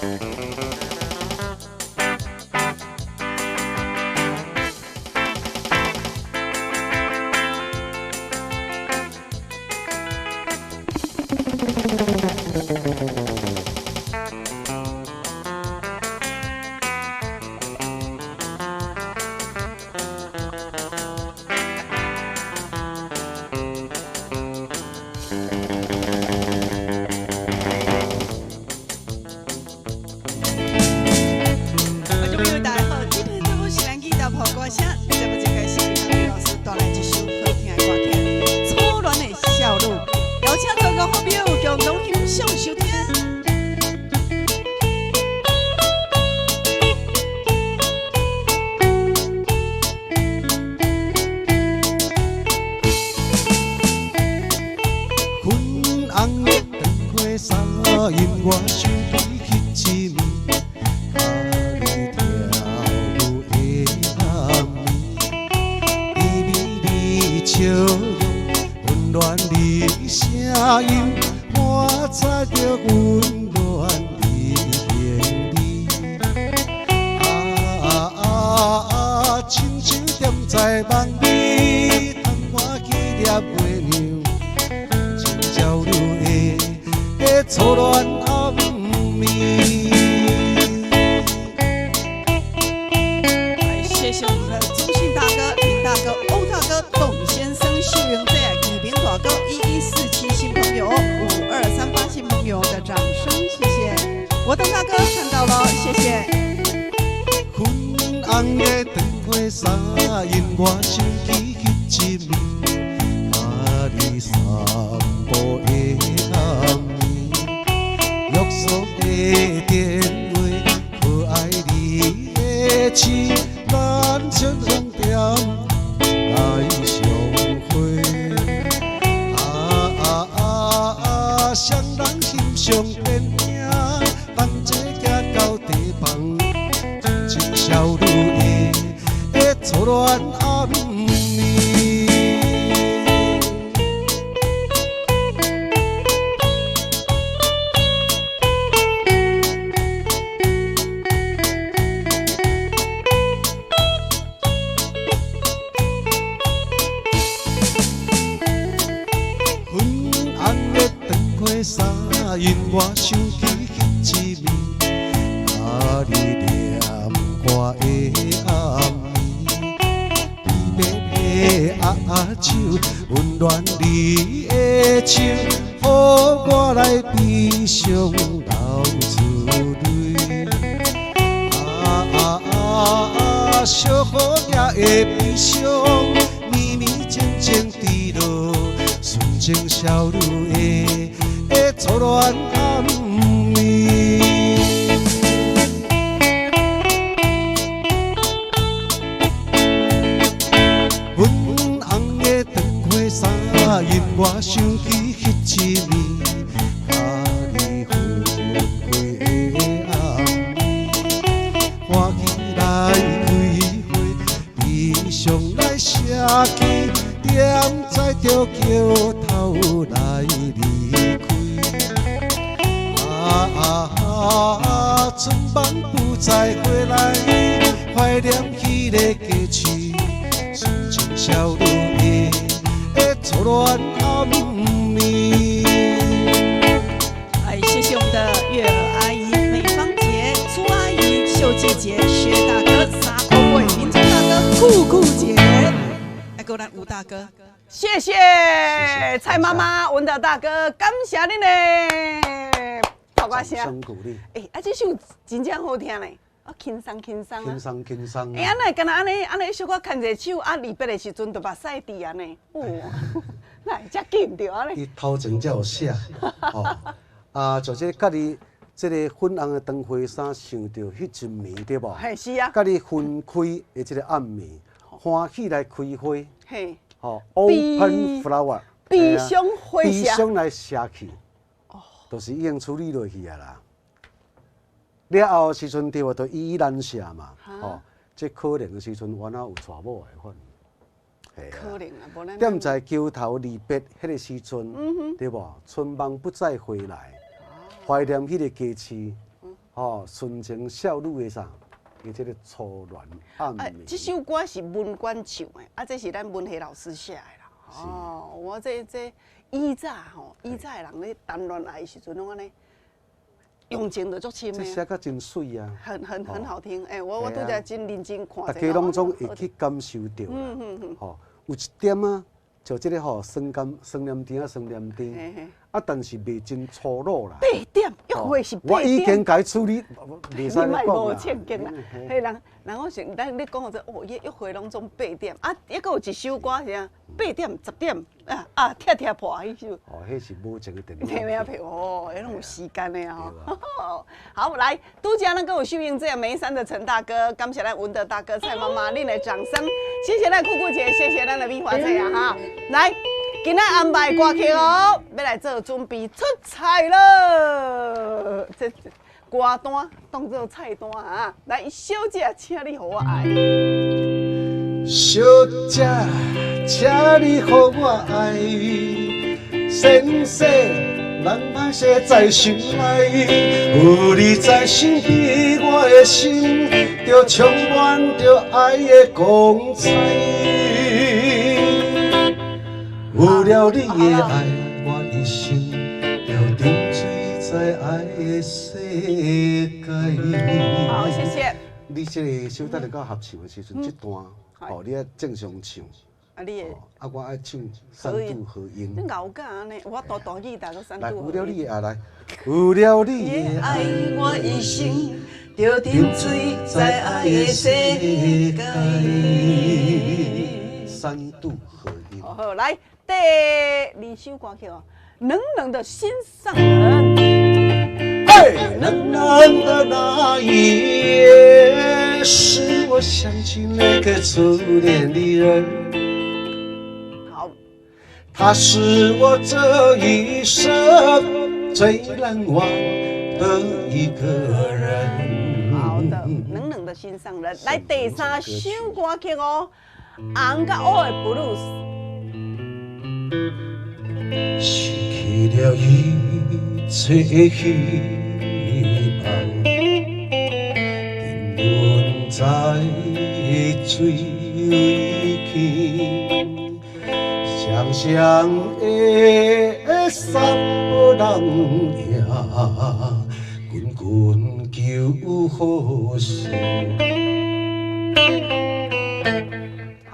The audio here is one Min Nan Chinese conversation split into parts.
觀眾朋友大家好，這遍節目是咱吉他破歌聲，節目一開始，林老師帶來一首好聽的歌曲《初戀的少女》，邀請全國好朋友共同欣賞收聽。粉紅的長花衫，引我想起彼一暝，佮你跳舞的暗暝，甜蜜的笑容，溫暖的聲音，滿載著溫暖的香味。啊啊啊！親像踮在夢裡，窗外彼粒月亮。真少女的初戀暗暝。來，謝謝我們的朱姓大哥、林大哥、歐大哥、董先生、秀英姐、李明大哥、1147新朋友、5238新朋友的掌聲，謝謝。國東大哥看到了，謝謝。粉紅的長花衫，引我想起彼一暝，佮你散步的暗暝，約束的電話，可愛你的痴，咱相逢點來相會。啊啊啊啊！雙人欣賞電影，同齊行到茶房，純情少女的初戀暗暝。粉紅的長花衫，引我想起彼一暝，佮你念歌的暗暝，离別的握手，溫暖你的手，予我來悲傷流出淚。啊啊啊！小雨夜的悲傷，绵綿靜靜滴落，純情少女的初戀暗暝。粉紅的長花衫，引我想起彼一暝，佮你分開的暗暝，歡喜來開花，悲傷來寫記，踮在著橋頭來離開。啊啊啊！春夢不再回來，懷念彼个過去，純情少女的初戀暗暝。哎，謝謝我們的月兒阿姨、美芳姐、朱阿姨、秀季姐、薛大哥、沙扣位、民眾大哥、酷酷姐，還有咱吳大哥，謝謝蔡媽媽、文德大哥，感謝恁嘞，好歌聲。掌聲鼓勵。欸，啊，這首真正好聽咧，啊，輕鬆輕鬆啊。輕鬆輕鬆。欸，按呢會敢若按呢按呢小可牽一下手，啊，離別的時陣就目屎滴按呢，哦，哪會遮緊著按呢？伊頭前才有寫，吼，啊，就這個佮你這個粉紅的長花衫，想著彼一暝對無？嘿，是啊。佮你分開的這個暗暝，歡喜來開花，吼，open flower，悲傷花悲傷來寫去，就是已經處理落去啊啦。了後時陣對無，就依依難捨嘛，吼，這可能的時陣，原來有娶某的款。可能啊，無咱。踮在橋頭離別彼個時陣，對無？春夢不再回來，懷念彼個家市，吼，純情少女的啥？伊這个初戀暗啊，暝。這首歌是文官唱的，啊，這是咱文學老師寫的啦。哦，我這以早吼，以早的人咧談戀愛的時陣，攏按呢，用情就足深的。這寫甲真媠啊！很好聽，欸，我拄才真認真看。大家攏總會去感受著啦。吼，有一點仔，就這个吼酸甘酸黏甜啊，酸黏甜，啊，但是袂真粗魯啦。八點約會是八點。我已經共伊處理，袂使你莫無講啦。正經啦，彼人人講是，咱你講這哦，伊約會攏總八點，啊，抑閣有一首歌是啥？8點10點啊啊，拆拆破彼首。哦，彼是無情的電影。電影片哦，彼攏有時間的吼。好，來，拄才咱閣有秀英姐梅山的陳大哥，感謝咱文德大哥、蔡媽媽，恁的掌聲，謝謝咱酷酷姐，謝謝咱的美華姐啊哈。來，今仔安排歌曲哦，欲來做準備出菜了。這歌單當做菜單啊！來，小姐，請你予我愛。小姐，請你予我愛，前世人歹勢在心內，有你在身邊，我的心就充滿著愛的光彩。有了你的愛，我一生就沉醉在愛的世界。好，謝謝。你這个小等下到合唱的時陣，這段哦，你愛正常唱。啊，你會。啊，我愛唱三度和音。你𠢕甲按呢？我大大吉他閣三度來，有了你的愛，來，有了你的愛，我一生就沉醉在愛的世界。三度和音。好，來第二首歌曲哦，《冷冷的心上人》。嘿，冷冷的那一夜，使我想起那個初戀的人。好，他是我這一生最難忘的一個人。好的，冷冷的心上人，來第三首歌曲哦，紅佮烏的布魯斯。失去了一切的希望，沉淪在水裡，双双的捎無人影，緊緊求好勢。好，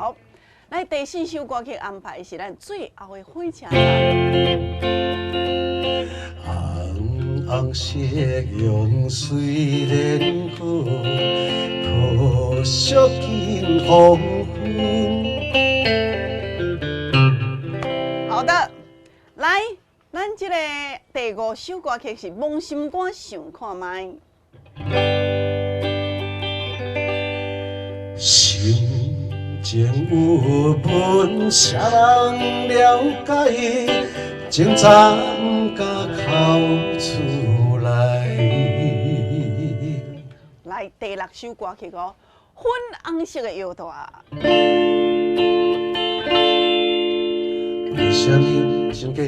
來第四首歌曲安排是咱最後的火車站。紅紅夕陽雖然好，可惜近黃昏。好的，來，咱這个第五首歌曲是《摸心肝想看覓》。心情有問，誰人了解？情怎毋敢哭出來？來，第六首歌曲哦，粉紅色的藥袋。為啥物？先過。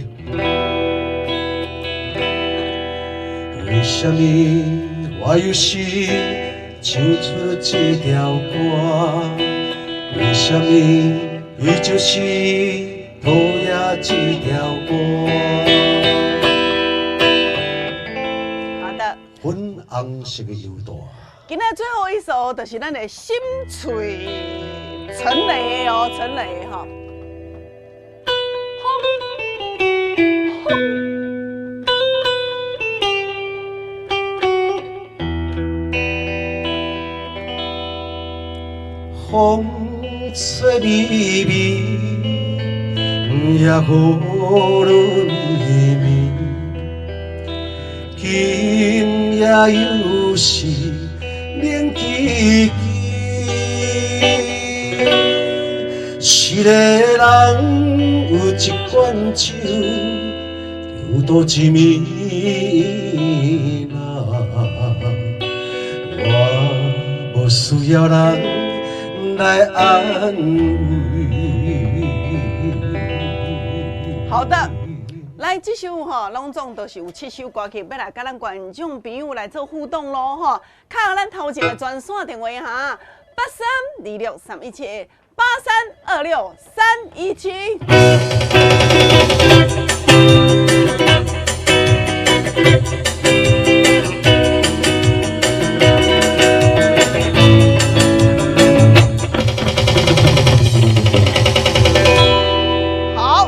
為啥物我又是唱出這條歌？為啥物伊就是討厭這條歌？好的。粉紅色的藥袋。今仔最後一首就是咱的心碎陳雷哦，陳雷哈。風吹微微，也雨落暝暝，今夜又是冷凄凄。一个人有一罐酒，又度一暝啦。我无需要人來安慰。好的，來來，這首吼，攏總都是有七首歌曲，欲來佮咱觀眾朋友來做互動囉吼。敲咱頭前的專線電話哈，8326317，8326317。好，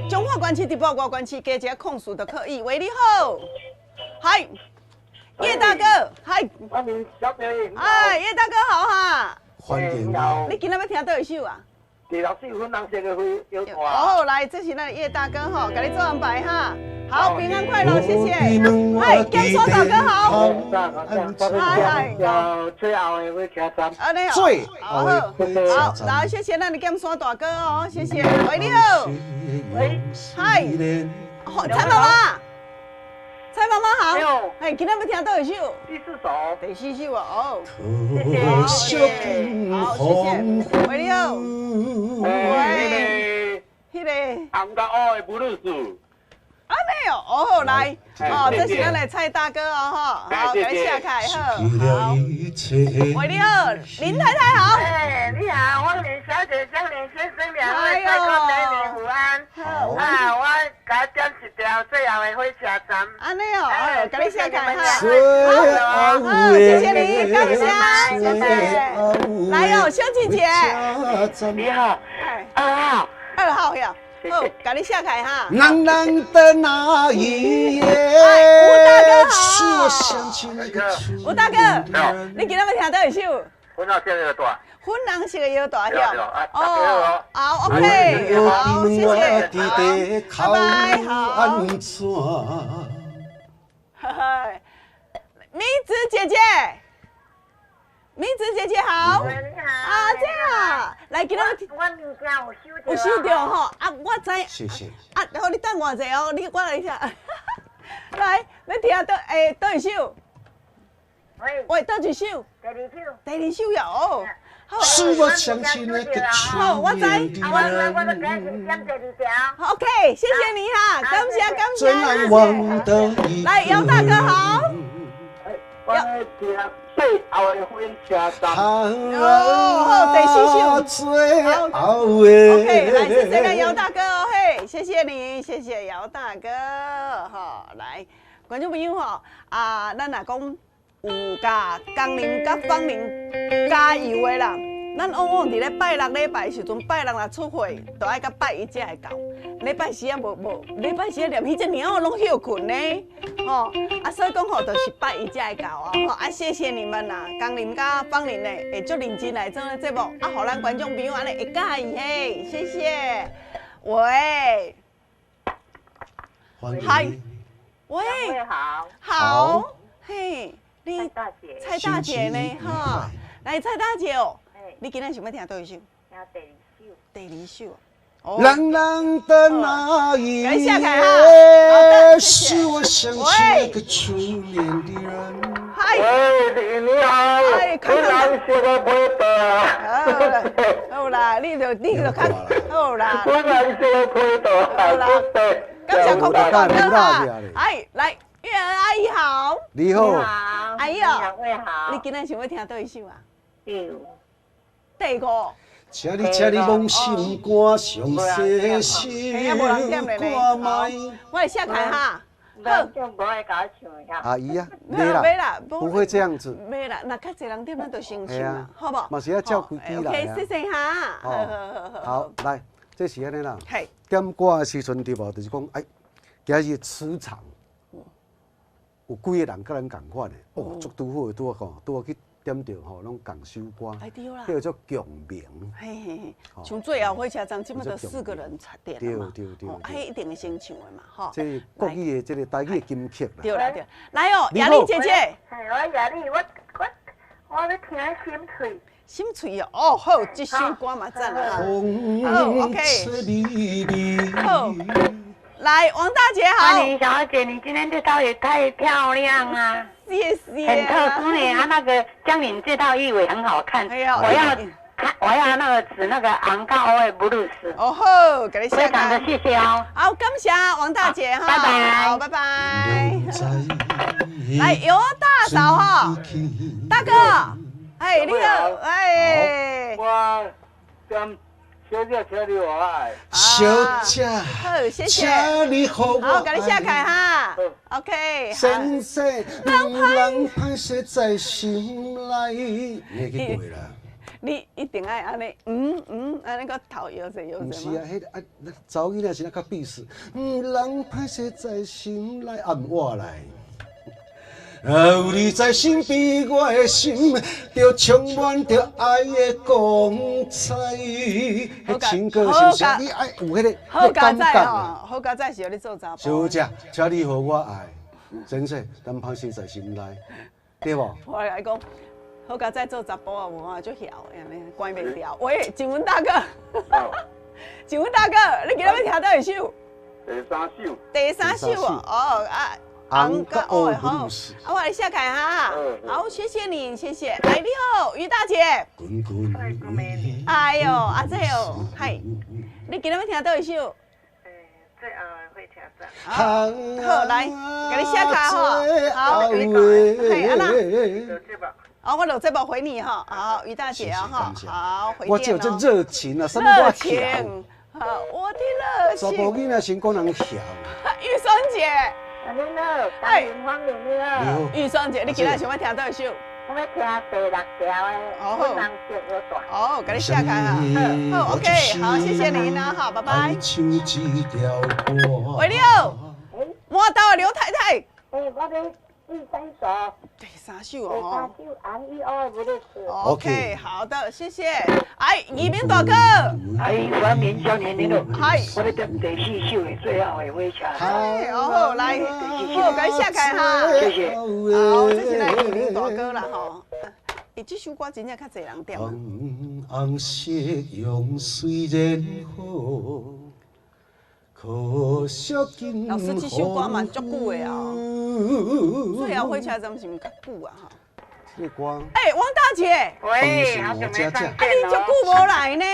彰化縣市直播外縣市加一个空數就可以。喂，你好，嗨，葉大哥，嗨，歡迎小姐。哎，葉大哥好哈，歡迎。你今仔欲聽佗一首啊？第六首粉紅色的花搖大。哦，來，這是咱葉大哥吼，共你做安排哈。好，平安快樂，謝謝。嗨，江山大哥好。嗨嗨。最後的火車站。啊，你好。最後的火車好，來，謝謝咱的江山大哥哦，謝謝。喂，你好。喂。嗨。蔡媽媽。蔡媽媽好。哎，今仔欲聽佗一首？第四首。第四首啊，哦。謝謝。好，謝謝。喂，你好。喂。彼个。紅甲烏的布魯斯。按呢哦，哦來，哦，這是咱的蔡大哥哦，吼，好，共你寫開，好，好。喂，你好，林太太好。哎，你好，我林小姐、江林先生兩位帥哥美女午安。好。啊，我共點一條最後的火車站。按呢哦，哦，共你寫開哈。好，好，謝謝你，感謝，謝謝。來哦，蕭姐姐。你好。2號。2號呀。好，共你寫開哈。人人的那一夜，吳大哥好。吳大哥，你今仔欲聽佗一首？粉紅色的搖大。粉紅色的搖大曉。哦，好，OK，好，謝謝，好，拜拜，好。米子姐姐，米子姐姐好。你好。啊，這樣，來，今仔我物件有收著。有收著吼，啊，我知。謝謝。啊，好，你等我一下哦，你我來聽。來，欲聽佗欸佗一首？喂。喂，佗一首？第二首。第二首呀，哦。是我想起那個好，我知。我我我趕緊點第二條。 OK，謝謝你哈，感謝感謝。來，姚大哥好。我聽最後的火車站。哦，好，第四首。好，OK，來，謝謝咱姚大哥哦，嘿，謝謝你，謝謝姚大哥，哈，來，觀眾朋友吼，啊，咱若講有共江林佮芳齡加油的人，咱往往佇咧拜六禮拜的時陣，拜六若出會，就愛佮拜一才會到。禮拜四啊無無，禮拜四啊連彼隻貓攏歇睏呢，吼啊，所以講吼，就是拜一才會到啊，吼啊，謝謝你們啦，江林佮芳齡呢，會足認真來做這節目，啊，予咱觀眾朋友按呢會佮意嘿，謝謝。喂，嗨，喂，好，好，嘿，你蔡大姐，蔡大姐呢？哈，來，蔡大姐哦，你今仔想欲聽佗一首？聽第二首。第二首。人人的那一夜，使我想起那個初戀的人。嗨，喂，你好，粉紅色的火車。好啦，你就較好啦。粉紅色的火車，好啦，感謝空空大哥哈。哎，來，月兒阿姨好。你好。阿姨哦，兩位好。你今仔想欲聽佗一首啊？對。第五。請你，請你往心肝上細心看覓。我來寫開哈。好，無愛共我唱呀。阿姨啊，沒啦，不會這樣子。沒啦，若較濟人點，咱就先唱啦，好無？嘛是愛照規矩來。 OK，謝謝哈。好好好。好，來，這是按呢啦。係。點歌的時陣對無？就是講，哎，今日磁場有幾個人佮咱仝款的，哦，足拄好的，拄好吼，拄好去點著吼，攏仝首歌，叫做共鳴。嘿嘿嘿，像最後火車站，這擺就4個人才點對對對，啊，彼一定會先唱的嘛，吼。這國語的這個台語的金曲啦。對啦對，來哦，雅麗姐姐。嘿，我雅麗，我欲聽心碎。心碎哦，哦好，這首歌嘛讚啦。好，OK。好。來，王大姐好。歡迎小姐，你今天這套也太漂亮啊！謝謝。很特殊呢，啊，那個江玲這套衣服很好看。哎呀，我要看我要那个指那个红佮乌的布鲁斯。哦好，共你写非常的谢谢哦。好，感谢王大姐哈，拜拜。好，拜拜。来，尤大嫂哈，大哥，哎，你好，哎，我点小姐，请你予我爱。小姐，好，谢谢。请你予我好，共你写开哈。OK。先生，毋通歹势在心内。你会去过啦？你一定愛按呢，嗯嗯，按呢閣頭搖者搖者。毋是啊，彼个啊，查某囡仔是較鄙視，毋通歹勢在心內，啊毋我來。有你在身邊，我的心就充滿著愛的光彩。彼情歌是毋是？你愛有彼个感覺。好佳哉是予你做查埔。小姐，請你予我愛，先生，咱歹勢在心內，對無？我來講。好佳哉做查埔啊，無啊，足囂的按呢，關袂牢。喂，靜文大哥，靜文大哥，你今仔欲聽佗一首？第三首。第三首哦，哦啊，紅佮烏的好，啊，我來寫開哈。好，謝謝你，謝謝。來，你好，于大姐。哎呦，阿姐哦，嗨，你今仔欲聽佗一首？最後的火車站。好，來，共你寫開吼。好，嘿，按怎？好，我錄節目回你哈，好，于大姐啊哈，好，回我只有這熱情啊，啥物我情，好，我的熱情。查埔囡仔先講人囂。玉雙姐，你好，歡迎歡迎你好。玉雙姐，你今仔想欲聽佗一首？我欲聽第六條的《粉紅色腰帶》。哦，共你寫開哈，好，OK，好，謝謝您啊，好，拜拜。喂，你好，滿豆的劉太太。欸，我欲第三首。第三首哦。第三首红與烏的布魯斯。 OK，好的，謝謝。哎，移民大哥。哎，我免少年你好。嗨。我咧點第四首的最後的火車。哎，哦好，來，好，共你寫開哈。謝謝。好，這是咱移民大哥啦吼。欸，這首歌真正較濟人點。紅色用雖然好。老師，這首歌嘛足久的啊，最後火車站是毋較久啊？哈。這個歌。欸，王大姐。喂，好久沒上線啊，你足久無來呢？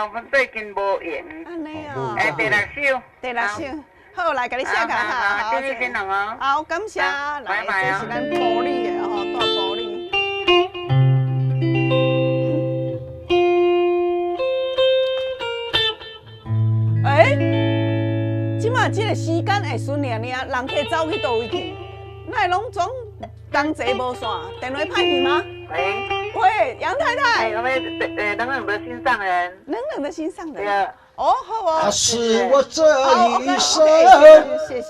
我們最近無閒。按呢啊。欸，第六首。第六首，好，來，共你寫開哈。好，謝謝你哦。好，感謝。來，這是咱埔里的吼，大埔里。欸，這馬這個時間會順爾爾，人客走去佗位去？哪會攏總同齊無線？電話歹去嗎？喂，喂，楊太太。欸，我們冷冷的心上人。冷冷的心上人。對啊。哦，好哦。他是我這一生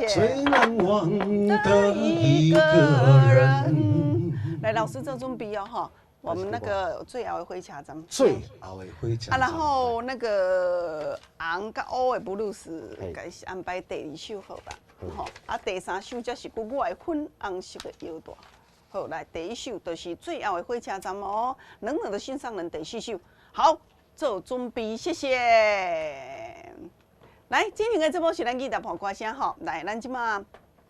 最難忘的一個人。來，老師做準備哦，哈。我們那個最後的火車站。最後的火車站。啊，然後那個紅佮烏的布魯斯，該是安排第二首好吧？吼，啊，第三首才是閣我的粉紅色的腰帶。好，來，第一首就是最後的火車站哦，冷冷的心上人第四首。好，做準備，謝謝。來，今天的節目是咱記得播歌聲吼，來，咱這馬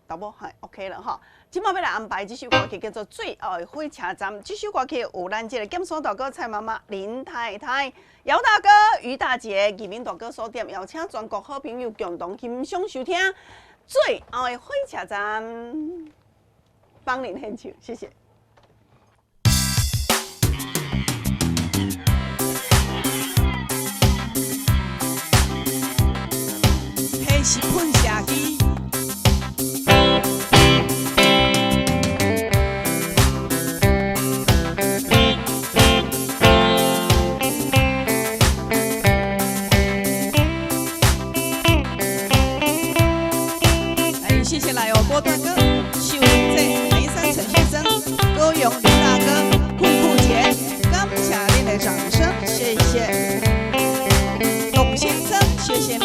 差不多 OK 了吼。這馬欲來安排這首歌曲叫做《最後的火車站》。這首歌曲有咱這個劍山大哥蔡媽媽、林太太、姚大哥、于大姐、義民大哥所點，邀請全國好朋友共同欣賞收聽《最後的火車站》，幫您獻唱，謝謝。彼是噴射機。謝謝來哦，郭大哥、秀玲姐、梅山陳先生、高勇林大哥、酷酷姐，感謝恁的掌聲，謝謝。董先生，謝謝您。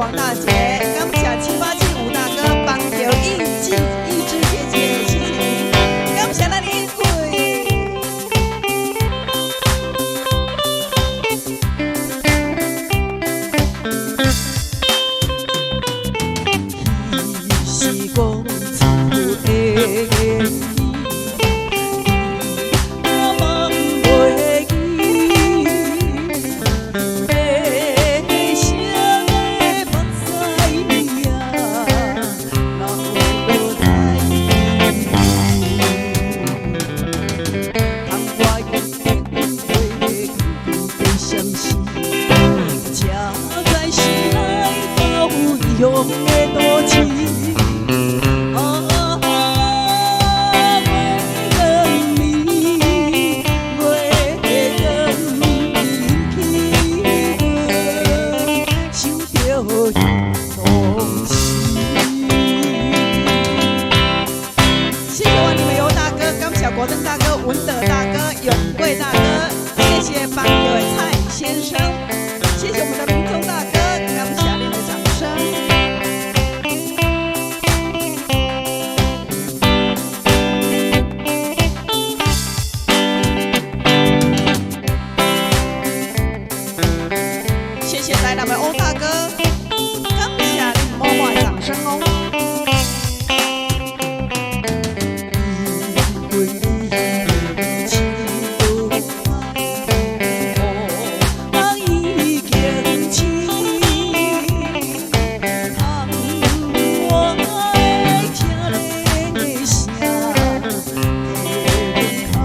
王大姐，感謝787吳大哥，邦橋意志意志姐姐，謝謝您，感謝咱英貴。是讲出的言语，我茫袂记，白色的目屎啊，哪有搁知？窗外的烟花久久在闪烁，才知是来到异乡的都市。啊，月光暝，月光引起阮想著彼当时。谢谢万里美游大哥，感谢国登大哥、文德大哥、永贵大哥，谢谢邦友的蔡先生，谢谢我们的民众大哥，感谢您的掌声。谢谢台南的欧大哥，感谢您满满的掌声哦。已经醒，窗外听雷声，替阮哭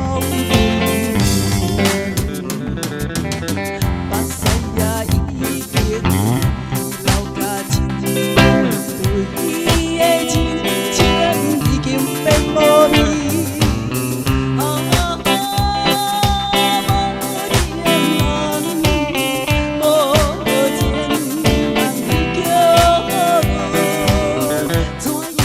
目屎也已经流甲真，对伊的真情已经变无味。啊，无情人，无情人叫我，怎样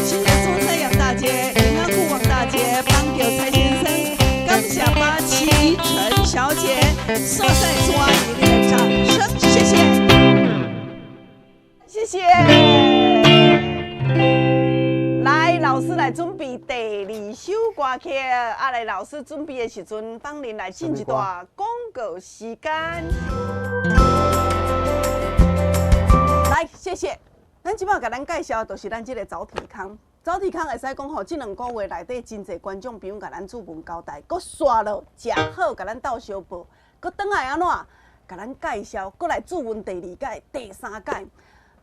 谢谢苏菜杨大姐、林安库王大姐、邦桥蔡先生，感谢871陈小姐，苏菜朱阿姨你的掌声，谢谢，谢谢。来，老师来准备第二首歌曲。啊，来，老师准备的时阵，芳玲来进一段广告时间。来，谢谢。咱这摆共咱介绍的就是咱这个早体康。早体康会使讲吼，这两个月内底真济观众朋友共咱主文交代，阁刷落食好，共咱斗相报，阁转来按怎？共咱介绍，阁来注文第二届、第三届。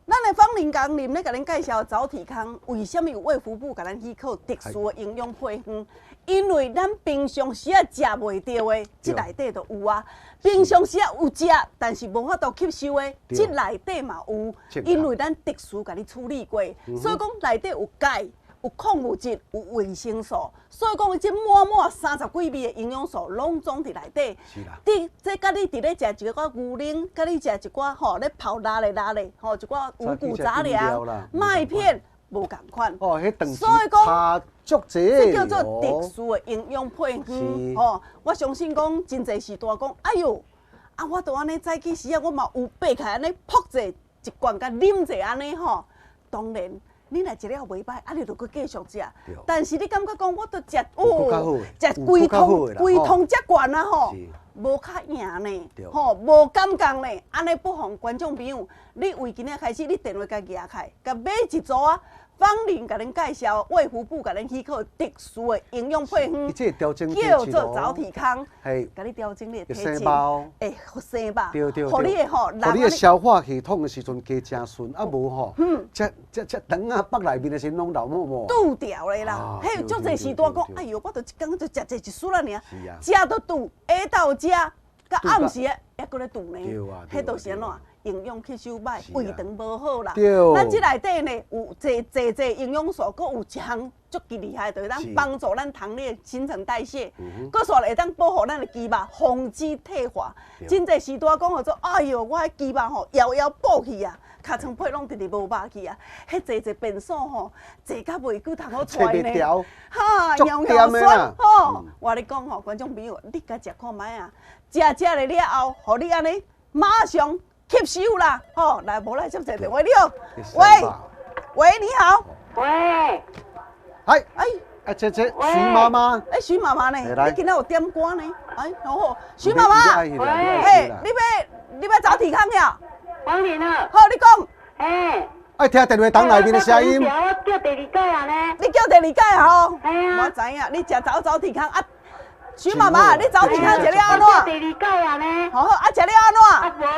咱的芳玲工林咧，共恁介绍早体康，为啥物有卫福部共咱许可特殊的营养配方？因为咱平常时啊食袂著的，这内底就有啊。平常时啊有食，但是无法度吸收的，这内底嘛有。因为咱特殊共你处理过，所以讲内底有钙、有矿物质、有维生素，所以讲这满满30几味的营养素拢总伫内底。是啦。你这佮你伫咧食一寡牛奶，佮你食一寡吼咧泡拉咧拉咧，吼一寡五谷杂粮、麦片，无仝款。哦，彼顿所以讲差足济。这叫做特殊的营养配方。吼，我相信讲真济时代讲，哎哟，啊，我都按呢早起时啊，我嘛有爬起来按呢噗者一罐共啉者按呢吼，当然。你若食了袂歹，啊，你就阁继续食。但是你感觉讲，我都食哦，食规桶规桶遮罐啊吼，无较赢呢，吼，无感觉呢。按呢不妨观众朋友，你为今仔开始，你电话共举起来，共买一组啊。芳玲共恁介绍，卫福部共恁许可特殊的营养配方，叫做早体康，共你调整你的体质，会生肉，予你的吼，予你的消化系统的时阵加诚顺，啊无吼，食食食肠仔腹内面的时阵拢流沫沫，拄掉的啦。彼足济时段讲，哎哟，我著一工就食这一丝仔尔，食都拄，下昼食，到暗时犹阁咧拄呢，彼都是按怎？营养吸收歹，胃肠无好啦。咱这内底呢有济济济营养素，阁有一项足之厲害，就是當幫助咱糖類新陳代謝，閣煞會當保護咱的肌肉，防止退化。真濟時拄仔講號做，哎喲，我的肌肉吼搖搖鼓去啊，尻川皮攏直直無肉去啊，彼濟濟便所吼，坐甲袂閣通好出來呢。哈，搖搖酸吼！我咧講吼，觀眾朋友，你共食看覓啊？食食咧了後，予你按呢馬上吸收啦！吼，來無來接這電話，你好，喂喂，你好，喂。哎哎，啊這這徐媽媽，哎徐媽媽呢？你今仔有點歌呢？哎，好好，徐媽媽，嘿，你欲走鐵空呀？黃玲啊，好，你講，哎，愛聽電話筒內面的聲音。我叫第二屆啊呢。你叫第二屆吼？嘿啊。我知影，你食走走鐵空啊？徐媽媽，你走鐵空食了按怎？第二屆啊呢。好好，啊食了按怎？啊無啊，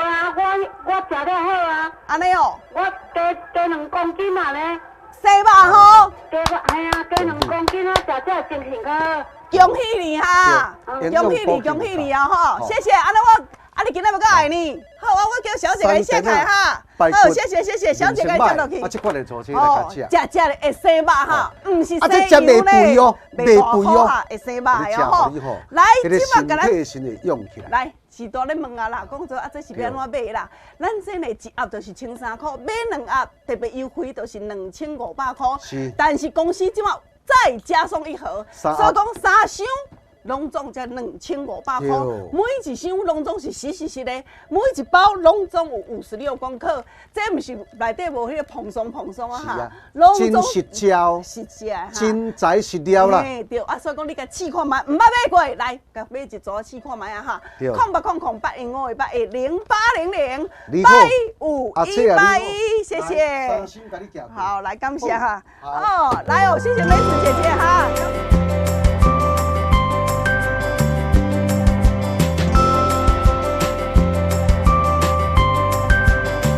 我食了好啊。按呢哦。我加加2公斤啊呢。生肉吼，加嘿啊，加2公斤啊，食才精神較好。恭喜你哈，恭喜你，恭喜你啊吼！謝謝，按呢我，啊你今仔欲閣來呢？好，我叫小姐共你寫開哈。好，謝謝謝謝，小姐共你接落去。啊，這款的做起來較食。食食咧會生肉哈，毋是生油咧，袂肥哦，會生肉的吼。來，這馬共咱。來。是拄咧問啊啦，講做啊，這是欲按怎買啦？咱這呢一盒就是1300塊，買兩盒特別優惠就是2500塊。是。但是公司這馬再加送一盒，所以講三箱攏總才2500塊，每一箱攏總是實實實的，每一包攏總有56公克，這毋是內底無彼個膨鬆膨鬆啊哈，真實料，實在，真材實料啦。嘿對，啊所以講你共試看覓，毋捌買過，來共買一組試看覓啊哈。0800 008 1 5 0800 85181，謝謝。好，來感謝哈。哦，來哦，謝謝美子姐姐哈。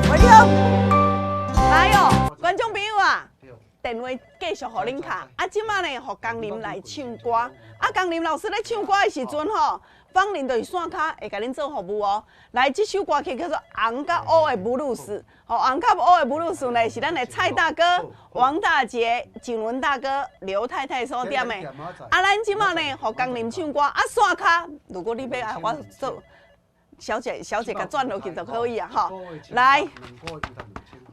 喂，你好，來哦，觀眾朋友啊，電話繼續予恁敲，啊，這馬呢，予江林來唱歌，啊，江林老師咧唱歌的時陣吼，芳玲就是線跤會共恁做服務哦。來，這首歌曲叫做《紅佮烏的布魯斯》，吼，紅佮烏的布魯斯呢，是咱的蔡大哥、王大姐、景倫大哥、劉太太所點的。啊，咱這馬呢，予江林唱歌，啊，線跤，如果你欲愛我做。小姐，小姐，共轉落去就可以啊！吼，來，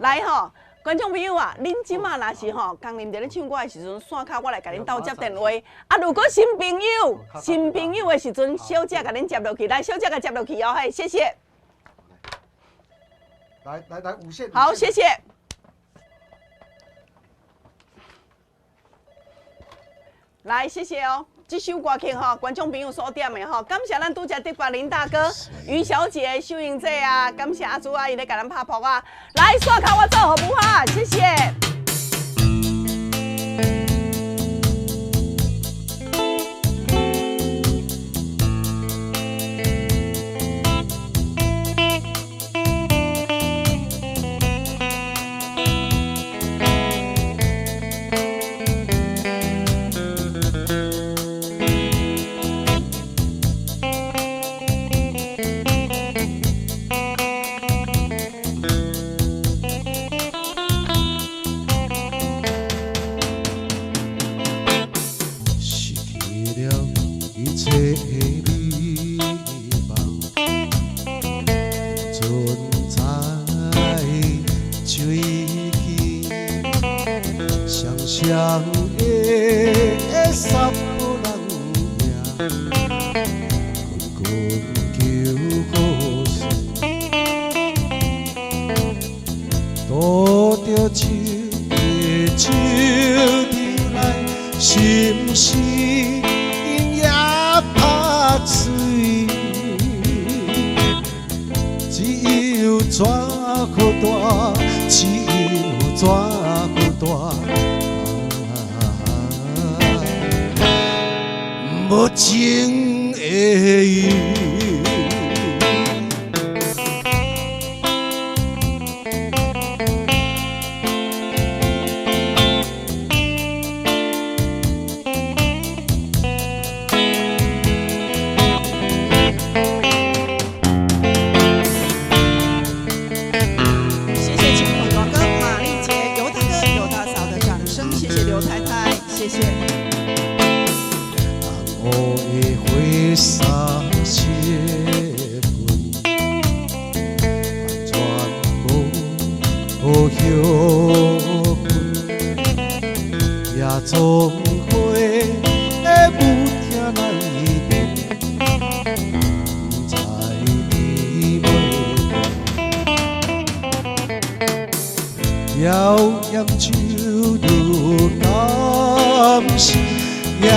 來吼，觀眾朋友啊，恁這馬若是吼，江林佇咧唱歌的時陣，線跤我來共恁鬥接電話。啊，如果新朋友，新朋友的時陣，小姐共恁接落去，來，小姐共接落去哦，嘿，謝謝。來來來，無線。好，謝謝。來，謝謝哦。這首歌曲吼，觀眾朋友所點的吼，感謝咱拄才德伯林大哥、于小姐、秀英姐啊，感謝阿朱阿姨咧共咱拍噗啊，來線跤我做服務哈，謝謝。失去了一切的美夢，存在水起，双双的煞无人影，困困求好势，拄著手的手入来，是毋是因也拍碎？只有怎好大，只有怎好大，无情的伊。謝謝秦鵬大哥、瑪麗姐、尤大哥、尤大嫂的掌聲，謝謝劉太太，謝謝。花衫湿裙，完全无后悔，夜总会的舞厅内面，不知伫尾段，摇盐酒愈甘心，也有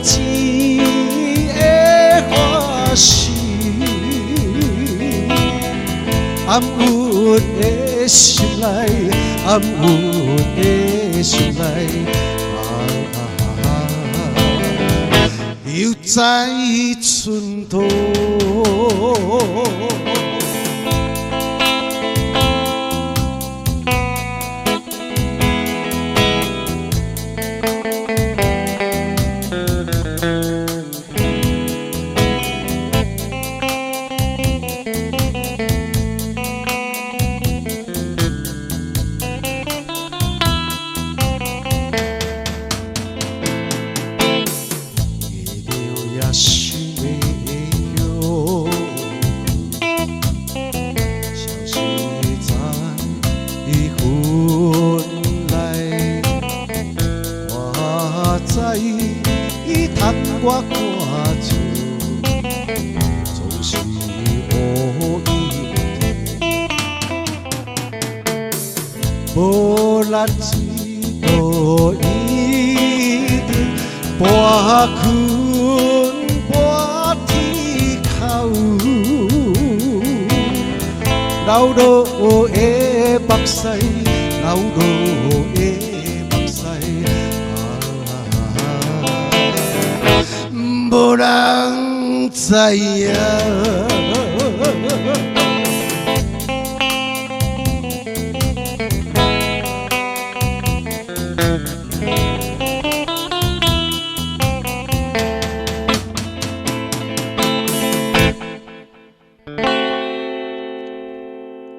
钱的欢喜。暗郁的心内，暗郁的心内，啊，犹在寸土。月亮也想欲歇困，消失在云内。我知伊窗外看照，总是乌云无力一路一直跋困跋天口，流落的目屎，流落的目屎，啊，无人知影。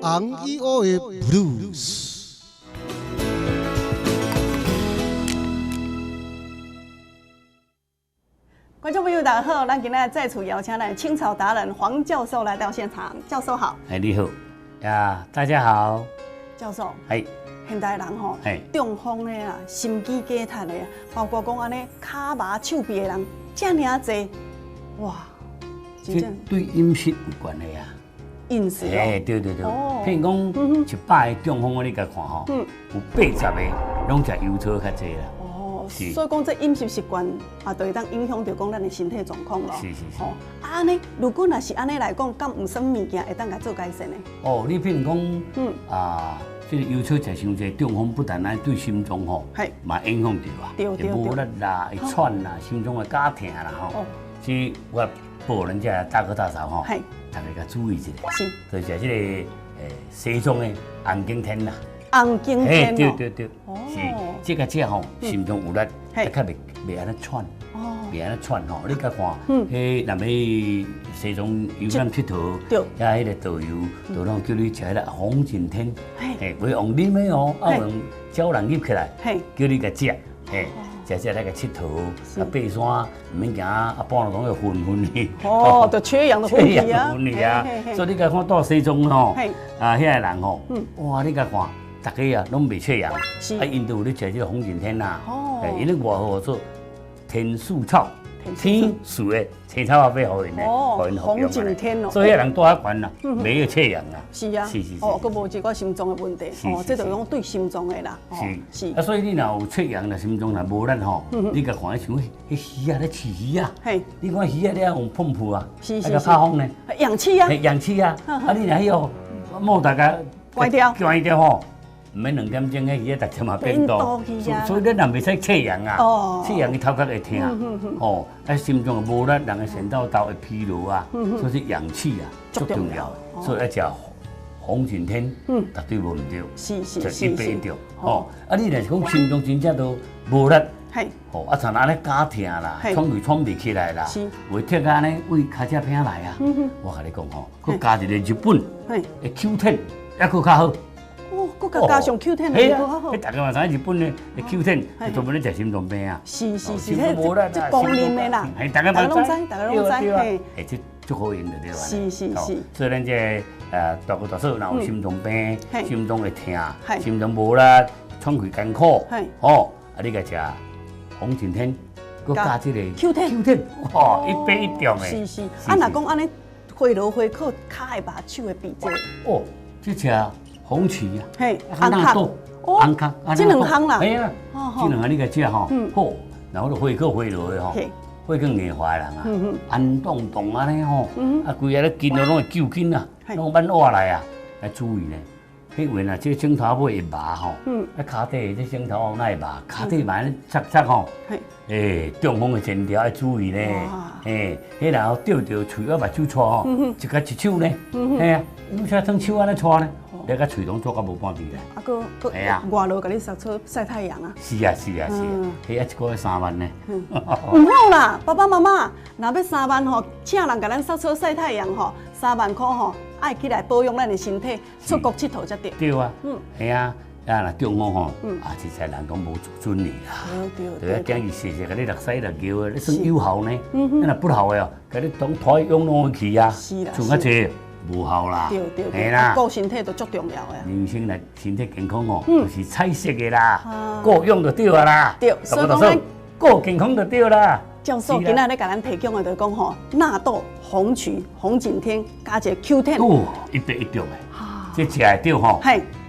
红衣乌的 blues。观众朋友，大家好，咱今仔再次邀请咱青草达人黄教授来到现场。教授好。哎，你好呀，大家好。教授。哎。现代人吼，中风的啊，心肌梗塞的，包括讲按呢跤麻手臂的人，遮尔啊济，哇！这对饮食有关系啊。饮食。哎，对对对。譬如讲，100个中风，你共看吼，有80个拢食油醋较济啦。哦，所以讲这饮食习惯啊，就会当影响著讲咱的身体状况咯。是是是。吼，按呢，如果若是按呢来讲，敢有啥物物件会当共做改善呢？哦，你譬如讲，这个油醋食伤济，中风不但爱对心脏吼，嘛影响著啊，会无力啦，会喘啦，心脏会加疼啦吼。所以我报咱遮大哥大嫂吼，大家较注意一下。是。就食这个西装的红景天啦。红景天哦。对对对。是，这个食吼，心脏有力，较袂按呢喘。袂按呢喘吼，你共看，彼若欲西藏游览𨑨迌，遐彼个导游就拢叫你食彼个红景天，嘿，袂用啉的哦，啊用胶囊入起来，叫你共食，嘿，食食来个𨑨迌，啊爬山毋免惊啊，半路拢会昏昏去。哦，就缺氧的问题啊。缺氧问题啊，所以你共看到西藏吼，啊遐个人吼，哇，你共看，逐家啊拢袂缺氧，啊𪜶都有咧食这个红景天啦，𪜶咧外号做天树草，天树的青草仔欲予𪜶的，予𪜶服用红景天哦，所以彼人住遐悬啦，袂有缺氧啊。是啊，是是是，哦，阁无一寡心脏的问题，哦，这就讲对心脏的啦。是是。啊，所以你若有缺氧，若心脏若无力吼，你共看像彼鱼仔咧饲鱼仔，你看鱼仔咧用喷噗啊，是啊共拍风呢，氧气啊，氧气啊，啊你若彼个莫大家关掉，关掉吼。毋免2点钟，彼鱼仔逐点嘛变多，所以咱人袂使缺氧啊，缺氧伊头壳会疼，吼，啊心脏无力，人的神道豆会疲劳啊，所以氧气啊足重要的，所以爱食红景天，绝对无毋对，是一百对，吼，啊你若是讲心脏真正都无力，吼，啊像按呢加疼啦，喘气喘袂起来啦，有的疼按呢为跤车片来啊，我共你讲吼，阁加一个日本的 Q10，犹阁较好。哦，阁閣佮加上 Q10 嘿啊，彼逐家嘛知影日本的 Q10 专门咧食心脏病啊。是是是，這公認的啦。嘿，逐家嘛攏知，逐家攏知，嘿。欸，這足好用的對吧？是是是。所以咱這大哥大嫂若有心臟病、心臟會疼、心臟無力、喘氣艱苦，吼，啊你共食紅景天，閣加這個 Q10 Q10，哇，一百一中的。是是。啊，若講按呢，血路血靠跤的目手的比這。哦，這食紅芪啊，嘿，紅豆，紅殼，這兩項啦。嘿啊，這兩項你共食吼，好，然後就血靠血落的吼。血管硬化的人啊，安動動按呢吼，啊，規个咧筋都攏會揪筋啊，攏挽活來啊，來注意呢。彼話若這枕頭尾會麻吼，啊，跤底這枕頭哪會麻？跤底嘛按呢擦擦吼，欸，中風的前兆愛注意呢。嘿，彼然後掉掉喙仔目睭掣吼，一共一手呢，嘿啊，有啥裝手按呢掣呢？你共喙攏做甲無半滴啦。啊，閣閣外落共你曬出曬太陽啊？是啊是啊是啊，彼啊一個月3萬呢。毋好啦，爸爸媽媽，若欲3萬吼，請人共咱曬出曬太陽吼，3萬箍吼，愛起來保養咱的身體，出國𨑨迌才對。對啊，嘿啊，啊若中風吼，啊實在人講無自尊哩啦。對對對啊，驚伊時時共你落屎落尿的，你算有效呢？你若不效的哦，共你當拖去養老去啊，剩較濟。無效啦，對對對，顧身體都足重要的。人生來身體健康哦，就是彩色的啦，顧養就對啊啦。對，所以講咱顧健康就對啦。教授今仔日共咱提供的就講吼，納豆、紅曲、紅景天加一個 Q10。哦，一百一中的，這食會著吼。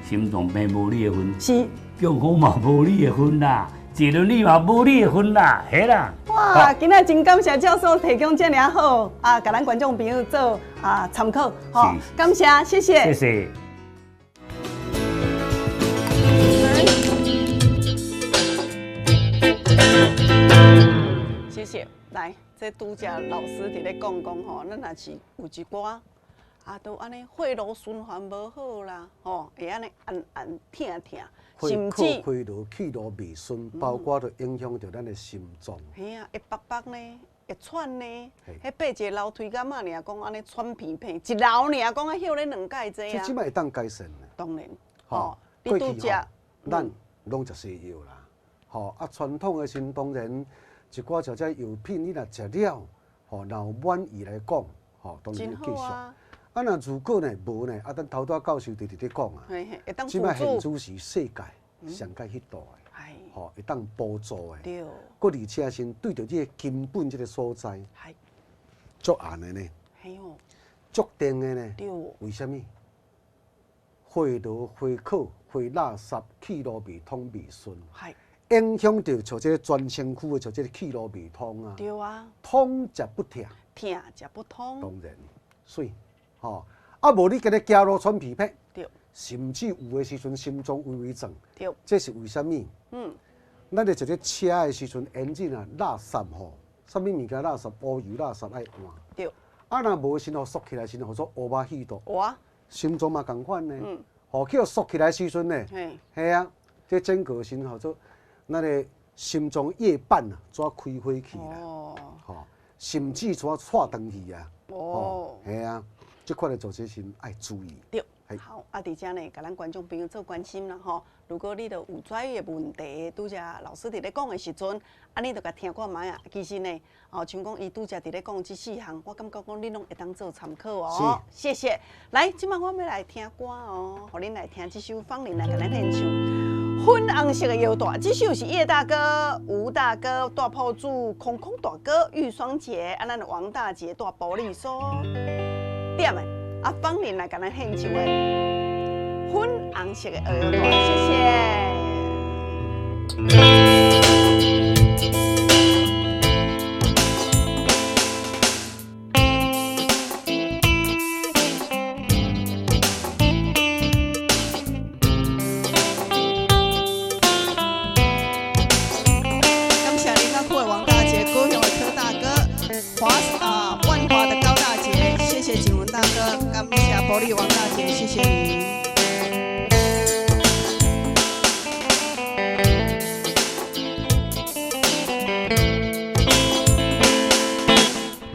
心臟病無你的份，是，中風嘛無你的份啦。坐輪椅嘛無你的份啦，嘿啦。哇，今仔真感謝教授提供這麼好啊，共咱觀眾朋友做啊參考，吼，感謝，謝謝。謝謝。謝謝。來，這拄才老師佇咧講講吼，咱若是有一寡啊，都按呢血路循環無好啦，吼，會按呢按按疼疼。血靠開路氣路袂順，包括就影響著咱的心臟。嘿啊，會縛縛呢，會喘呢。彼爬一个樓梯敢仔爾講按呢喘鼻鼻，一樓爾講啊歇咧兩蓋濟啊。這這擺會當改善的。當然，吼，過去吼，咱攏食西藥啦，吼啊傳統的時當然一寡食這藥品，你若食了，吼，若有滿意來講，吼，當然繼續。啊，若如果呢無呢，啊，咱頭拄仔教授直直咧講啊，這擺現主時世界上蓋彼度的，吼，會當補助的，對，閣而且是對著這个根本這个所在，足硬的呢，足定的呢，對，為啥物？血路、血靠、血垃圾、氣路袂通袂順，影響著像這个全身軀的，像這个氣路袂通啊，對啊，通則不疼，疼則不通，當然，媠。吼，啊無你今日走路喘鼻涕，對，甚至有的時陣心臟微微轉，對，這是為啥物？咱咧坐咧車的時陣，引擎啊垃圾吼，啥物物件垃圾，烏油垃圾愛換，對。啊若無時陣縮起來時陣，號做烏馬氣道，哇，心臟嘛仝款呢，吼去予縮起來時陣呢，嘿啊，這整個時陣號做咱的心臟葉瓣啊，怎開花去啦，吼，甚至怎掣斷去啊，哦，嘿啊。這款的做這時愛注意。對，好，啊，佇遮呢，共咱觀眾朋友做關心啦吼。如果你著有專業問題，拄才老師佇咧講的時陣，啊，你著共聽看覓啊。其實呢，哦，像講伊拄才佇咧講這四項，我感覺講恁攏會當做參考哦。謝謝。來，這擺我欲來聽歌哦，予恁來聽這首芳玲來共咱獻唱《粉紅色的腰帶》。這首是葉大哥、吳大哥、大破主、空空大哥、玉雙姐，啊，咱的王大姐、大玻璃所。點的，啊，芳玲來共咱獻唱的《粉紅色的腰帶》，謝謝。感謝林家區的王大姐，高雄的柯大哥，華啊萬華的高大姐，謝謝景文大哥，感謝玻璃王大姐，謝謝你。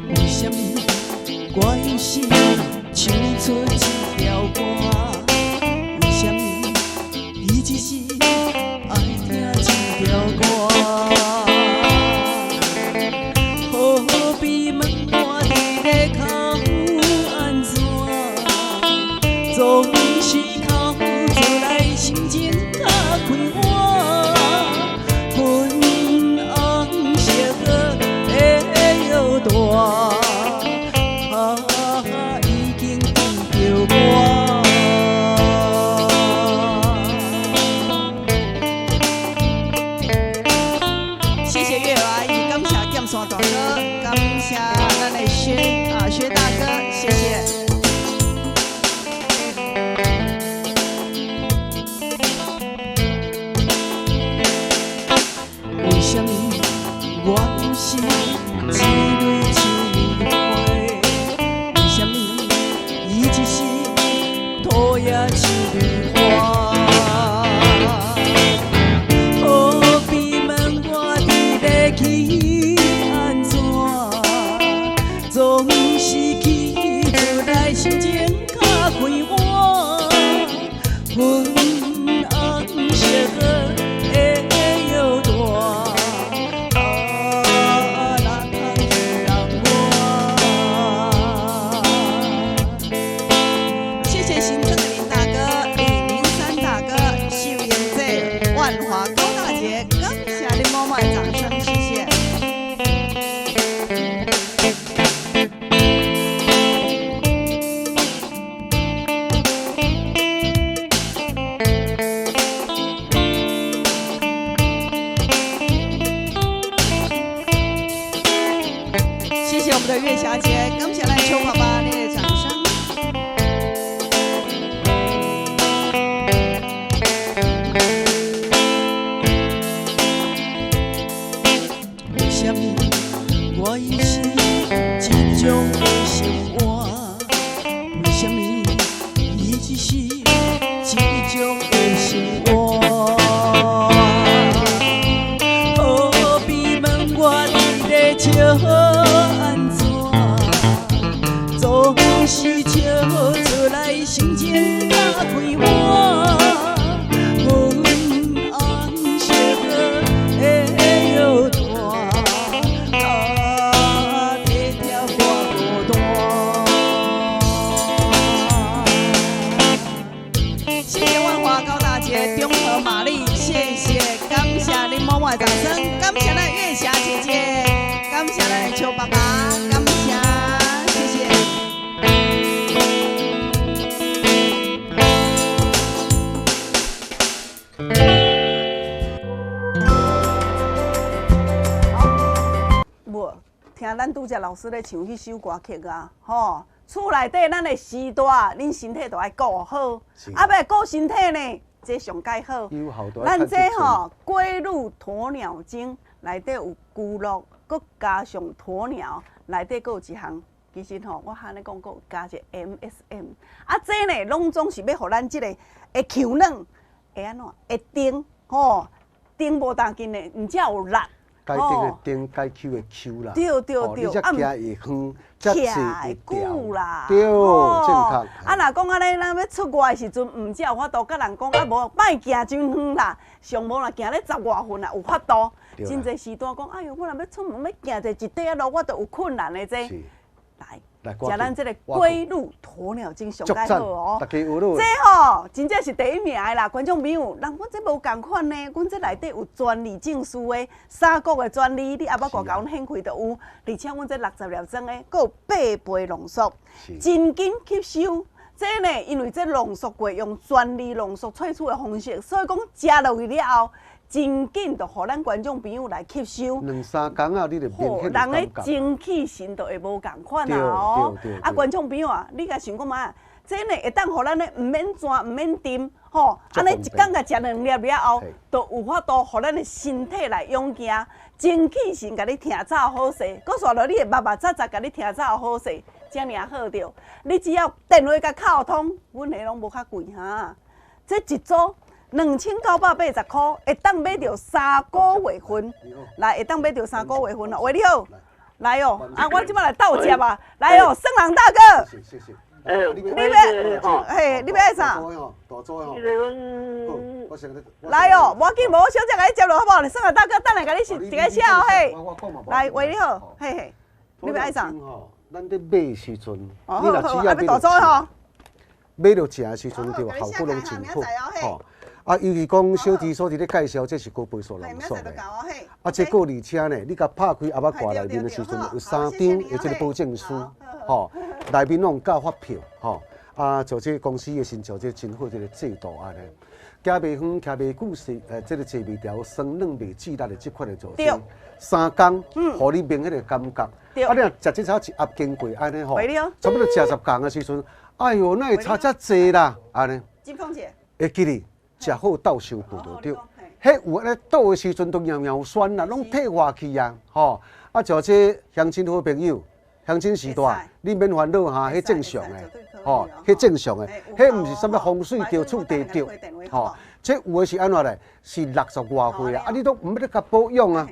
為什麼我用心唱出這條歌？為什麼哥，感謝咱的薛啊薛大哥，謝謝。為什麼我是一蕊秋棉花？為什麼伊一時討厭秋棉花？何必問我佇咧去按怎？總是起出來心情較快活，粉紅色的藥袋。啊，哪通去人我？謝謝新莊的林大哥、李明山大哥、秀英姐、萬華高大姐，感謝你滿滿的掌聲，謝謝。謝謝我們的月霞姐，感謝咱邱爸爸你的掌聲。為什麼我伊是這種的生活？為什麼伊只是這種的生活？何必問我佇咧笑按怎？總是笑出來心情較快活。粉紅色的藥袋，啊，體貼我孤單。謝謝萬華高大姐、中和瑪麗，謝謝，感謝恁滿滿的掌聲，感謝咱月霞姐姐，感謝咱的邱爸爸，感謝，謝謝。無聽咱拄才老師咧唱彼首歌曲啊，吼，厝內底咱的時代，恁身體都愛顧好，啊，欲顧身體呢，這上蓋好。咱這吼龜鹿鴕鳥精內底有龜鹿，閣加上鴕鳥，內底閣有一項，其實吼我按呢講，閣有加一個 MSM。啊，這呢攏總是欲予咱這個會強軟，會按怎？會定吼，定無當緊的，毋才有力。該定的定，該 Q 的 Q 啦。對對對，你才行會遠，才徛會久啦。對，正確。啊，若講按呢，咱欲出外的時陣，毋才有法度佮人講啊，無莫行真遠啦，上無若行咧10外分啦，有法度。真濟時段講，哎喲，我若欲出門欲行一塊仔路，我都有困難的這。來，食咱這個龜鹿鴕鳥精上蓋好哦。這吼真正是第一名的啦，觀眾朋友，人阮這無仝款呢，阮這內底有專利證書的，三國的專利，你後擺外共阮顯開就有，而且阮這60粒裝的，閣有8倍濃縮，真緊吸收。這呢，因為這濃縮過，用專利濃縮萃取的方式，所以講食落去了後，真緊就予咱觀眾朋友來吸收。兩三工啊，你就明顯人的精氣神就會無仝款啊！哦，啊，觀眾朋友啊，你共想看覓啊？這呢會當予咱咧毋免轉，毋免沉，吼，按呢一工共食兩粒了後，就有法度予咱的身體來勇健，精氣神共你疼走好勢，閣煞落你的密密扎扎共你疼走好勢，遮爾好著。你只要電話共敲通，阮的攏無較貴哈。這一組2980箍，會當買著3個月份，來會當買著3個月份哦。喂，你好，來哦，啊，我這擺來鬥接啊，來哦，耍人大哥，你欲，嘿，你欲愛啥？來哦，無要緊，無我小姐共你接落好無？耍人大哥，等下共你是一个寫哦嘿。來，喂，你好，嘿嘿，你欲愛啥？咱咧買的時陣，你若只要買著，買著食的時陣，對，效果攏真好，吼。啊，尤其講小弟所佇咧介紹，這是高倍數濃縮的。啊，這個而且呢，你共拍開盒仔蓋內面的時陣，有3張的這個保證書，吼，內面攏有加發票，吼。啊，做這個公司的先做這個真好這個制度按呢。行袂远，徛袂久，是这个坐袂牢，酸软袂止力的这款的做法。三工，予你明彼个感觉。啊，你若食这草一盒经过按呢吼，差不多食十工的时阵，哎哟，哪会差遮济啦？按呢。金凤姐。会记哩，食好斗相报就对。彼有按呢倒的时阵都摇摇酸啦，拢退化去啊，吼。啊，像这乡亲好朋友，乡亲时代，你免烦恼哈，彼正常的，吼，彼正常的，彼毋是啥物风水著、厝地著，吼。这有的是按怎咧？是60外岁啊，啊，你都毋欲咧共保养啊。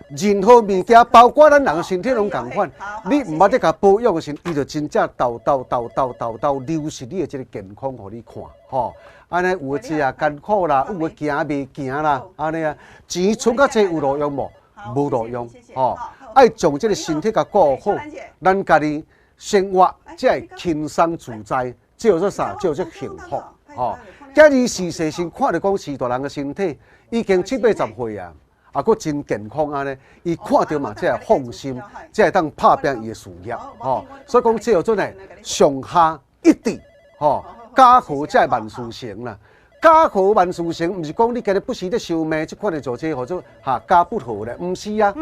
任何物件，包括咱人的身体拢仝款，你毋捌咧共保养的时，伊就真正沓沓沓沓沓沓流失你的这个健康，予你看，吼。按呢有的食艰苦啦，有的行袂行啦，按呢啊，钱存较济有路用无？无路用，吼。爱将这个身体共顾好，咱家己生活才会轻松自在，这叫做啥？这叫做幸福，吼。今日是细心看著讲序大人的身体已经七八十岁啊。啊，阁真健康按呢，伊看著嘛，才会放心，才会当拍拼伊的事业，吼。所以讲，这叫做呢，上下一致，吼，家和才会万事成啦。家和万事成，毋是讲你今日不时咧相骂，这款的做这号做哈家不和咧，毋是啊。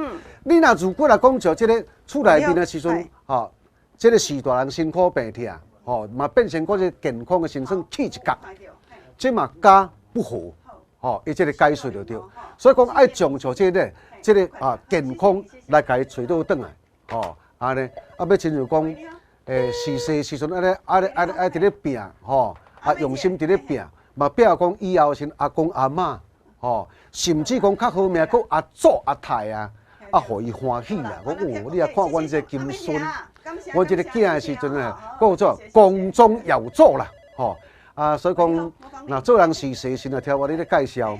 你若如果来讲就这个厝内面的时阵，吼，这个序大人辛苦病痛，吼，嘛变成讲这健康的先生去一角，这嘛家不和。吼，伊这个解释就对，所以讲爱将就这个这个啊健康来共伊揣倒转来，吼，按呢，啊欲亲像讲，序细时阵按呢按呢按呢爱伫咧拼，吼，啊用心伫咧拼，嘛拼讲以后时阿公阿嬷，吼，甚至讲较好命，阁阿祖阿太啊，啊，予伊欢喜啊，讲哦，你若看阮这个金孙，阮这个囝的时阵啊，阁有做光宗耀祖啦，吼。啊，所以讲，若做人序细心啊，听我咧咧介绍，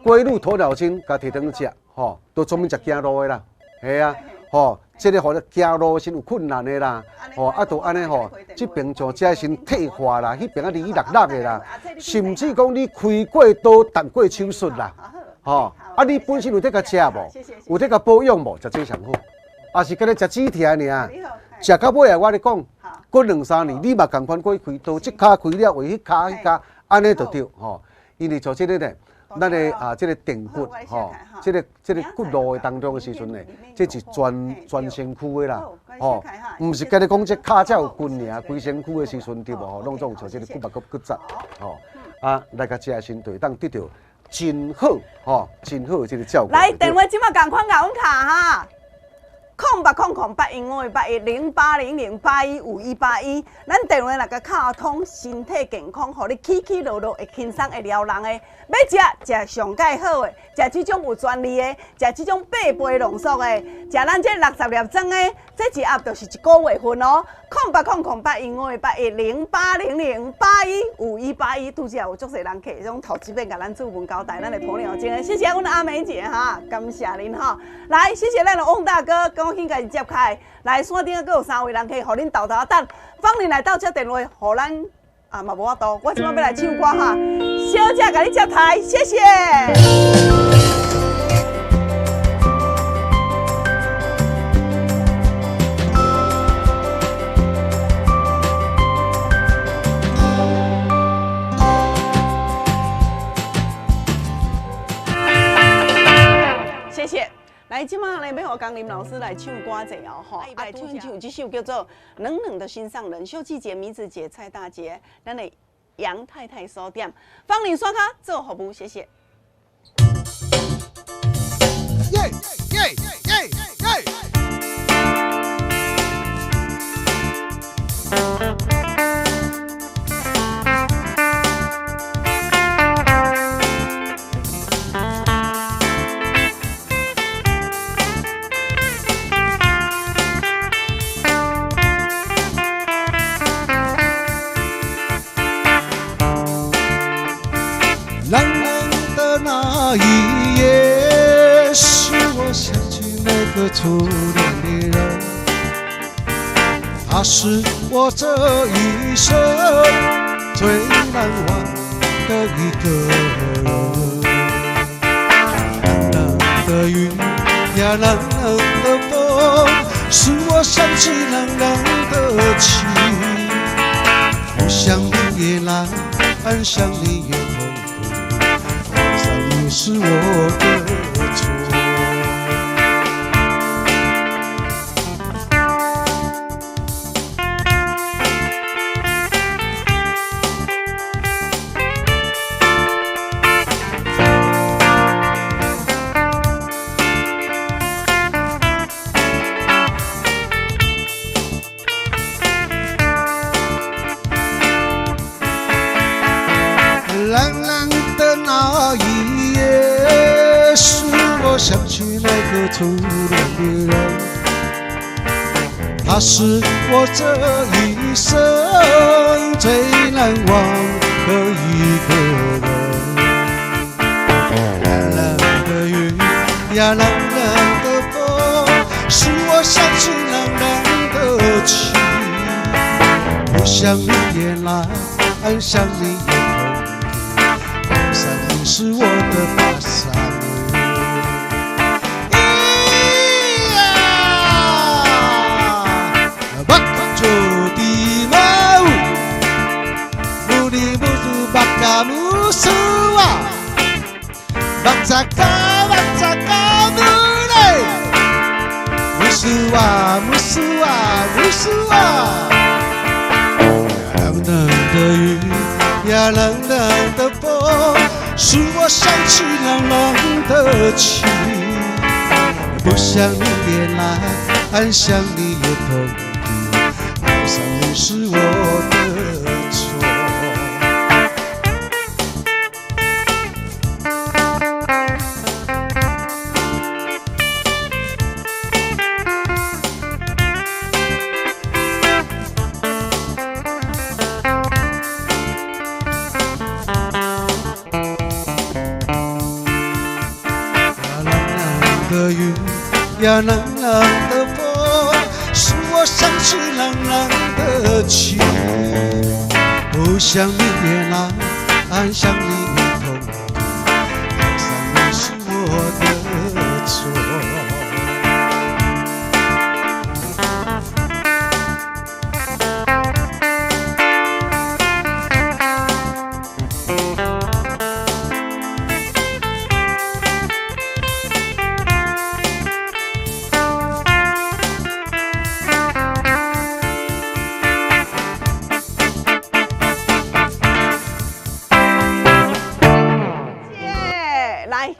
龟鹿鸵鸟精共提转食，吼，都专门食走路的啦，系啊，吼，这个予你走路时有困难的啦，吼，啊，就按呢吼，这边上这先退化啦，彼边啊离落落的啦，甚至讲你开过刀、动过手术啦，吼，啊，你本身有咧共食无？有咧共保养无？食这上好，啊是干焦食止疼尔，食到尾啊，我咧讲。过两三年，你嘛仝款过去开刀，这跤开了，为彼跤彼跤，按呢就对吼。因为做这个呢，咱的啊，这个骶骨吼，这个骨路的当中的时阵呢，这是全全身躯的啦，吼，毋是干焦讲这跤才有筋尔，规身躯的时阵对无吼，拢总像这个骨脉骨骨折吼，啊，来共食时就会当得到真好吼，真好的这个照顾。来，电话这马仝款共阮敲哈。08000815810800815181，咱电话若共敲通，身体健康，予你起起落落会轻松会撩人的。欲食食上盖好的，食这种有专利的，食这种八倍浓缩的，食咱这60粒装的，这一盒就是一个月份哦。08000815810800815181，拄则有足济人客，种头一遍共咱主文交代，咱的鸵鸟精的，谢谢阮阿美姐哈，感谢恁哈。来，谢谢咱的翁大哥，赶紧共伊接开。来，山顶阁有三位人客，予恁沓沓等。芳玲来到这电话，予咱啊嘛无法度，我这摆欲来唱歌哈，小姐共你接台，谢谢。谢谢。来，这马呢，欲予江林老师来唱歌者哦，吼，啊，唱唱这首叫做《冷冷的心上人》，秀气姐、米子姐、蔡大姐，咱的杨太太所点，芳玲刷卡做服务，谢谢。耶耶耶耶！冷冷的那一夜，使我想起那个初恋的人，他是我这一生最难忘的一个人。冷冷的雨呀，冷冷的风，使我想起冷冷的情。不想明夜来，想你也痛苦，爱上你是我的错。蓝蓝的那一夜，使我想起那个初恋的人，他是我这一生最难忘的一个人。蓝蓝的云呀，蓝蓝的风，使我想起蓝蓝的情。不想你也难，想你也痛苦，爱上你是我的巴萨姆。咿呀，巴卡丘迪马乌，布里布苏巴卡姆苏啊，巴扎卡巴扎卡姆嘞，姆苏啊姆苏啊姆苏啊。蓝蓝的云呀，蓝蓝的风，使我想起蓝蓝的情。不想你也难，想你也痛苦，爱上你是我的错。蓝蓝的云呀，蓝蓝的风，使我想起蓝蓝的情。不想你也难，想你也痛苦，爱上你是我的错。耶，来，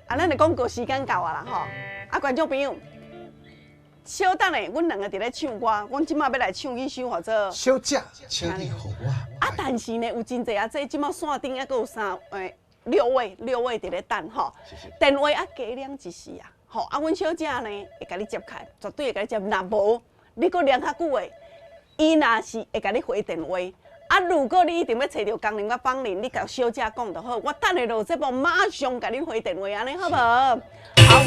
啊，咱的广告时间到啊啦吼！啊，观众朋友，稍等下，阮两个伫咧唱歌，阮这马欲来唱一首号做。小姐，请你予我啊，但是呢，有真济啊，这这马线顶犹阁有三六位，六位伫咧等吼。电话啊加两一时啊，吼啊，阮小姐呢会共你接起来，绝对会共你接。若无，你阁连较久的，伊若是会共你回电话。啊，如果你一定欲揣著工人佮芳玲，你共小姐讲就好，我等下落节目马上共恁回电话，按呢好无？好。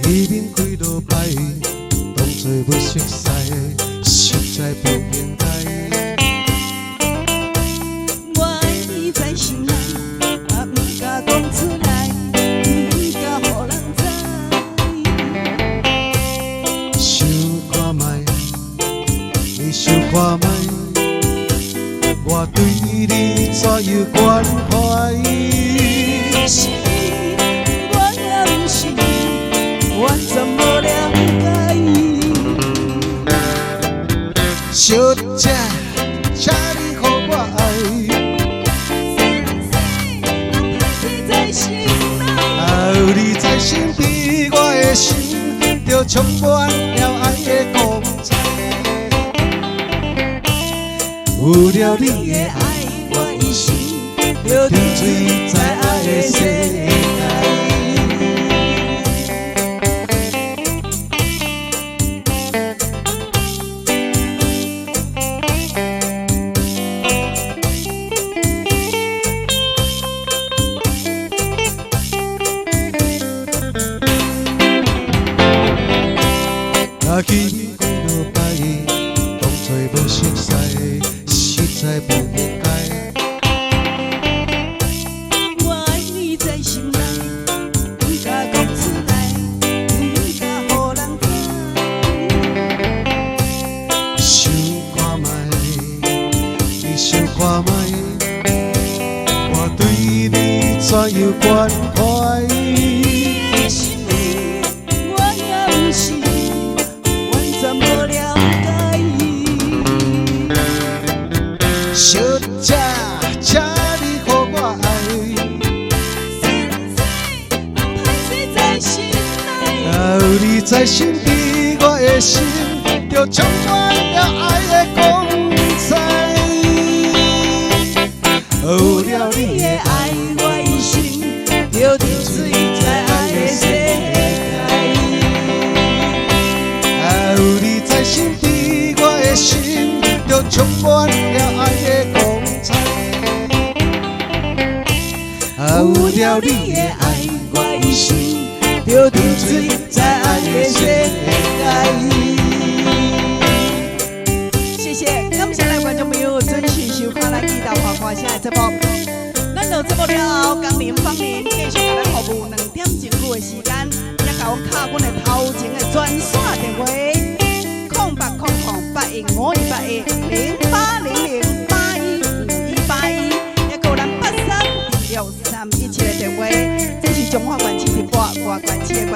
见面几落摆，当作无熟似，实在不应该。我爱你在心内，啊，毋敢讲出来，毋敢予人知。想看觅，你想看觅，我对你怎样关怀？是我也毋是，完全无了解。小姐，请你予我爱。你在心内，啊，有你在身边，我的心就充满了爱的光彩。有了你的爱，我一生就沉醉在爱的世界。若见几落摆，当看覓，我對你怎樣關懷？你的心意，我也毋是完全無了解。小姐，請你予我愛。先生，毋歹勢在心內。有你在身邊，我的心就充滿了愛的光彩。有了你的愛，我一生就沉醉在愛的世界。有你在身邊，我的心就充滿了愛的光彩。有了你的愛，我一生就沉醉在愛的世界。謝謝，感謝咱觀眾朋友準時收看咱記得看看聲的節目。咱落節目了後，江林、芳林繼續共咱服務2點鐘久的時間，也共阮敲阮的頭前的專線電話：0800 0815281，0800815181，也閣有咱8326 317的電話。這是彰化縣市直播，外縣市的觀